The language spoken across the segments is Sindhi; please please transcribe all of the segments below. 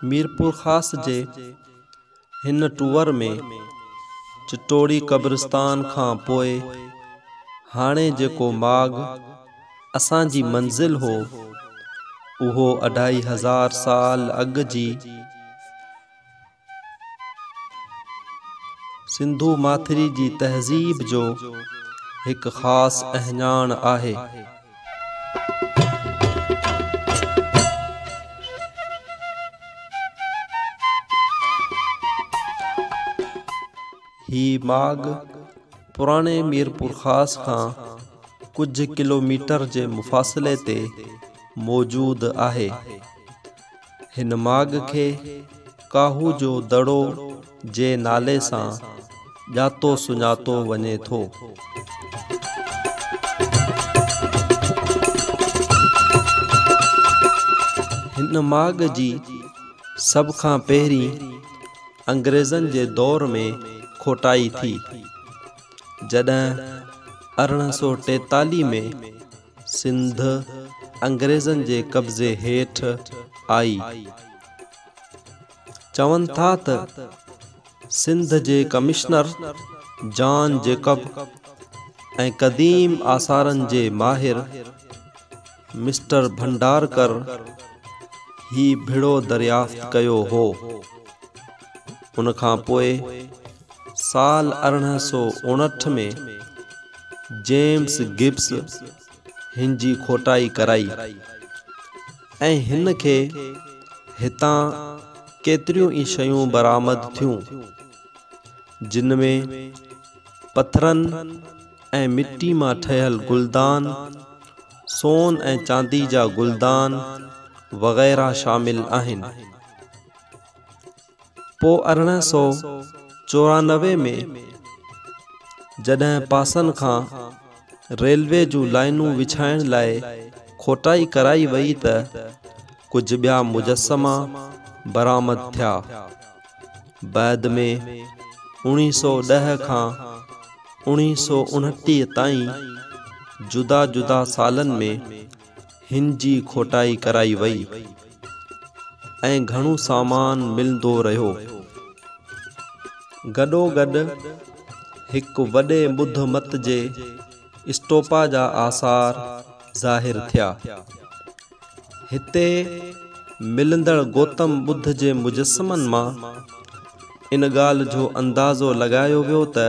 ميرپورخاص جي هن ٽوئر ۾ چٽوڙي قبرستان کان پوء هاڻي جيڪو ماڳ اسان جي منزل هو، اهو اڍائي هزار سال اڳ جي سنڌو ماٿري جي تهذيب جو هڪ خاص اهڃاڻ آهي. هي ماڳ پراڻي ميرپورخاص کان ڪجهه ڪلوميٽر جي مفاصلي تي موجود آهي. هن ماڳ کي ڪاهو جو دڙو جي نالي سان ڄاتو سڃاتو وڃي ٿو. هن ماڳ جي سڀ کان پهرين انگريزن جي دور ۾ کوٽائي ٿي، جڏهن 1843 ۾ سنڌ انگريزن جي قبضي هيٺ آئي. چون ٿا ته سنڌ جي ڪمشنر جان جيڪب ۽ قديم آثارن جي ماهر مسٽر ڀنڊارڪر هي ڀڙو دريافت ڪيو هو. ان کان پوء سال 1859 ۾ جيمس گبس هن جي کوٽائي ڪرائي ۽ هن کي هتان ڪيتريون ئي شيون برآمد ٿيون، جن ۾ پٿرن ۽ مٽي مان ٺهيل گلدان، سون ۽ چاندي جا گلدان وغيره شامل آهن. پوء 1894 ۾ جڏهن پاسن کان ريلوي جون لائينون وڇائڻ لاء کوٽائي ڪرائي وئي ته ڪجهه ٻيا مجسما برآمد ٿيا. بعد ۾ 1910 کان 1929 تائين جدا جدا سالن ۾ هن جي کوٽائي ڪرائي وئي ۽ گهڻو سامان ملندو رهيو. گڏوگڏ هڪ وڏي ٻڌ مت جي اسٽوپا جا آثار ظاهر ٿيا. هتي ملندڙ گوتم ٻڌ جي مجسمن مان ان ڳالهه جو اندازو لڳايو ويو ته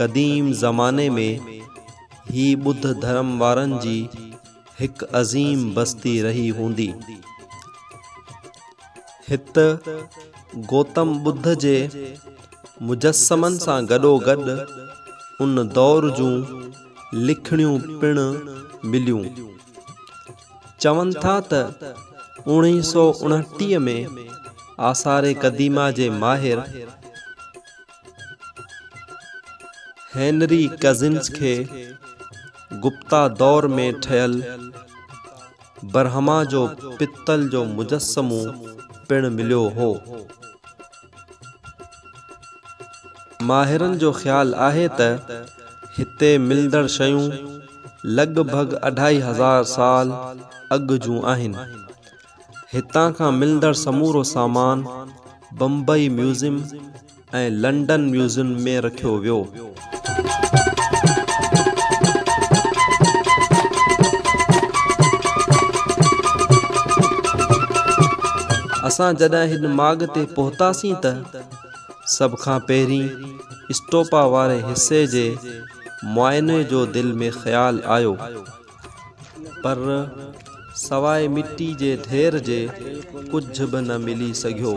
قديم زماني ۾ هي ٻڌ ڌرم وارن جي هڪ عظيم بستي رهي هوندي. هت گوتم ٻڌ جي مجسمن سان گڏوگڏ ان دور جون لکڻيون پڻ مليون. چون ٿا ته 1929 ۾ آثار قديمه جي ماهر هينري ڪزنس کي گپتا دور ۾ ٺهيل برهما جو پتل جو مجسمو پڻ مليو هو. ماهرن جو خيال آهي ته هتي ملندڙ شيون لڳ ڀڳ اڍائي هزار سال اڳ جون آهن. هتان کان ملندڙ سمورو سامان بمبئي ميوزيم ۽ لنڊن ميوزيم ۾ رکيو ويو. اسان جڏهن هن ماڳ تي پهتاسين ته سڀ کان پهرين اسٽوپا واري حصي جي معائني جو دل ۾ خيال آيو. پر سواء مٽي جي ڍير جي ڪجهه به نه ملي سگهيو.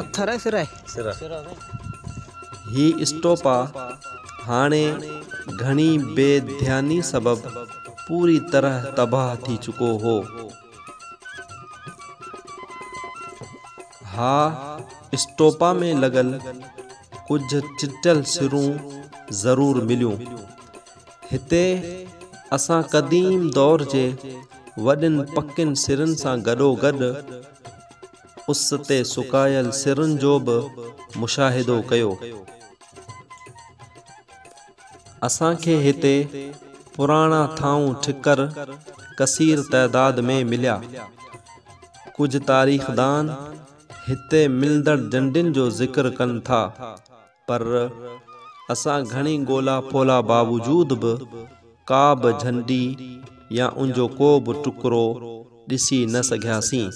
هي اسٽوپا هاڻي گهڻي بي ڌياني سبب پوري طرح تباهه ٿي چڪو هو. ها اسٽوپا ۾ لڳل ڪجهه ٽٽل سرون ضرور مليون. هتي اسان قديم دور جي وڏين پڪين سرن سان گڏوگڏ اس تي سڪايل سرن جو به مشاهدو ڪيو. اسان کي هتي پراڻا ٿانو ٺڪر ڪثير تعداد ۾ مليا. ڪجهه تاريخدان هتي ملندڙ جنڊين جو ذڪر ڪن ٿا، پر اسان گهڻي ڳولا ڦولا باوجود به ڪا به جهنڊي يا انجو ڪو به ٽڪرو ڏسي نه سگهياسين.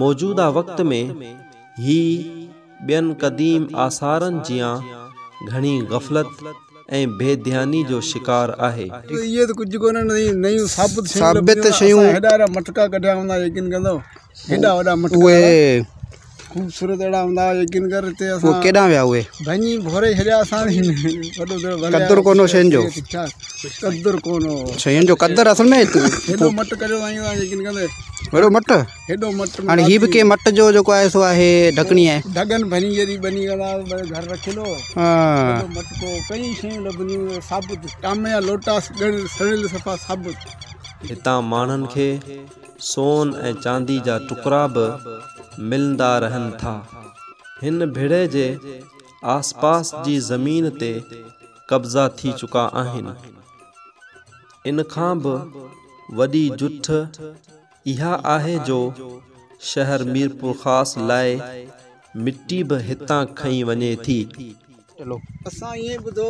موجوده وقت ۾ هي ٻين قديم آثارن جيان گهڻي غفلت ۽ بي ڌياني جو شڪار آهي. اهي ته ڪجهه ڪونهن نيون ثابت شيون ثابت شيون اسان هيڏا هيڏا مٽڪا ڪڍيا هوندا يقين ڪندو هيڏا وڏا مٽڪا اهي خوبصورت اهڙا هوندا هئا يقين ڪر هتي اهي اسان ڪيڏانهن ويا اهي ڀڃي ڀوري ڇڏيا اسان وڏو دڙو ڀلي قدر ڪونه هو شين جو قدر ڪونه هو شين جو قدر اصل ۾ هيڏو مٽ ڪڍيو آهيون يقين ڪندي وڏو مٽ هيڏو مٽ هاڻي هي به ڪنهن مٽ جو جيڪو آهي سو آهي ڍڪڻي آهي. ڍڳن ڀڃي جڏهن ٻني ڪندا گهر رکيل هو ها. هيڏو مٽڪو ڪئي شيون لڀنديون هيون ثابت ٽامي جا لوٽا سڙيل صفا ثابت. هتان ماڻهن کي سون ۽ چاندي جا ٽڪرا به ملندا رهن ٿا. هن ڀڙي جي آسپاس جي زمين تي قبضا ٿي چڪا آهن. ان کان به وڏي جٺ اها آهي جو شهر ميرپورخاص لاء مٽي به هتان کنئي وڃي ٿي. اسان ائين ٻڌو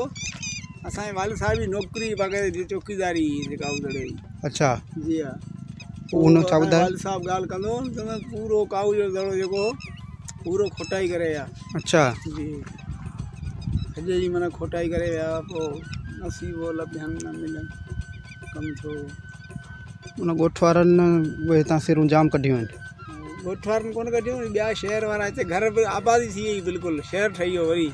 اسان جي والد صاحب جي نوڪري باقاعده چوڪيداري هئي جيڪا ادڙي جي. اڇا. جي ها. پوء ان ڇا ٻڌايو؟ والد صاحب ڳالهه ڪندو هو ته پورو ڪائو جو دڙو جيڪو هو پورو کوٽائي ڪري ويا. اڇا. جي سڄي جي معنيٰ کوٽائي ڪري ويا پوء نصيب هو لڀين نه ملين ڪم ٿيو. ان ڳوٺ وارن به هتان سرون جام ڪڍيون آهن. ڳوٺ وارن ڪونه ڪڍيون ٻيا شهر وارا هتي گهر به آبادي ٿي وئي بلڪل شهر ٺهي ويو وري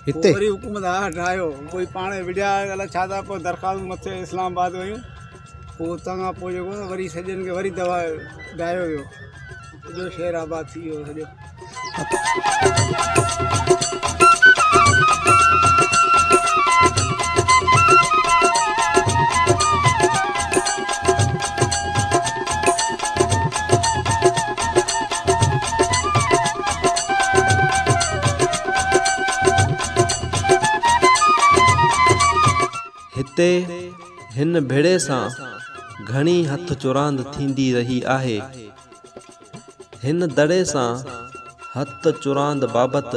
هتي وري حڪومت ها ٺاهيو پوء پاڻ وڙهيا الائي ڇا ٿا پوء درخواستون مٿي اسلام آباد ويون پوء اتان کان پوء جيڪو وري سڄن کي وري دوا ڊاهيو ويو سڄو شهر آباد ٿي ويو سڄو. هتي هن ڀيڙي سان گهڻي هٿ چراند ٿيندي رهي آهي. هن دڙي سان هٿ چراند بابت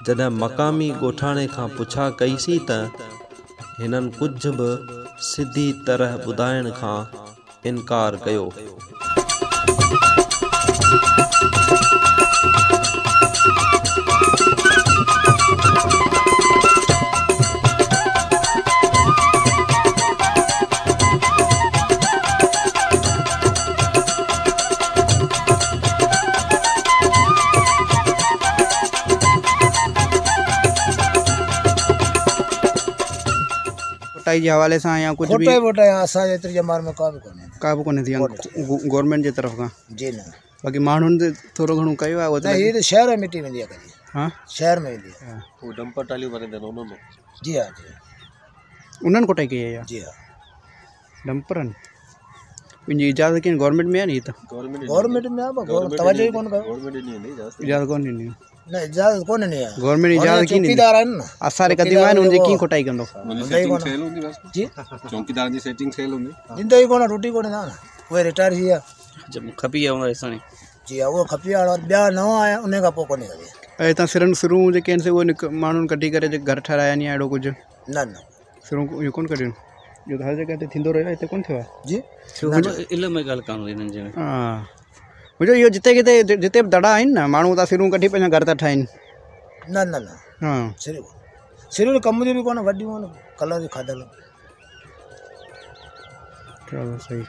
جڏهن مقامي ڳوٺاڻي کان پڇا ڪئي سين ته هنن ڪجهه به سڌي طرح ٻڌائڻ کان انڪار ڪيو. کوٽائي جي حوالي سان يا ڪجهه به کوٽائي ووٽائي اسان جي ايتري ڄمار ۾ ڪا به ڪونهي ڪا به ڪونهي ٿي گورنمينٽ جي طرف کان جي نه باقي ماڻهن ته ٿورو گهڻو ڪيو آهي نه هي ته شهر ۾ مٽي ويندي آهي ڪڏهن ها شهر ۾ ويندي آهي هو ڊمپر ٽاليون ڀريندا آهن انهن ۾ جي ها جي انهن کوٽائي ڪئي آهي جي ها ڊمپرن ان جي اجازت ڪين گورنمينٽ ۾ آهي نه هي ته گورنمينٽ ۾ آهي پر توجه ئي ڪونه ڪيو گورنمينٽ ڏني آهي اجازت اجازت ڪونه ڏني نه اجازت ڪونه ڏني آهي گورنمينٽ اجازت ڪين ڏني چوڪيدار آهن نه آثار قديمه آهن ان جي ڪين کوٽائي ڪندو جي چوڪيدار جي سيٽنگ ٿيل هوندي ڏيندا ئي ڪونه روٽي ڪونه ڏيندا نه اهي رٽائر ٿي ويا کپي ويا هوندا هيستاڻي جي ها اهو کپي ويا هاڻي ٻيا نوان آيا ان کان پوء ڪونهي ڪري ۽ هتان سرن سرون جيڪي آهن سي اهي ماڻهن ڪڍي ڪري جيڪي گهر ٺهرايا آهن يا اهڙو ڪجهه نه نه سرون اهي ڪونه ڪڍيون اهو ته هر جڳهه تي ٿيندو رهيو آهي هتي ڪونه ٿيو آهي جي علم جي ڳالهه ڪانه هئي هنن جي ها منهنجو اهو جتي ڪٿي جتي به دڙا آهن نه ماڻهو اتان سرون ڪڍي پنهنجا گهر ٿا ٺاهين نه نه نه ها سرون سرون ڪم جون به ڪونه وڏيون آهن ڪلر جون کاڌل چلو صحيح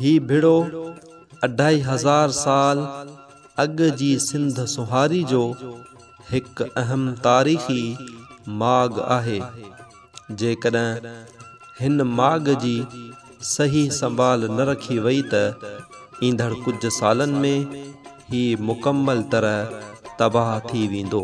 هي ڀڙو اڍائي هزار سال اڳ جي سنڌ سونهاري جو هڪ اهم تاريخي ماڳ آهي. جيڪڏهن هن ماڳ جي صحيح سنڀال نه رکي وئي ته ايندڙ ڪجهه سالن ۾ هي مڪمل طرح تباهه ٿي ويندو.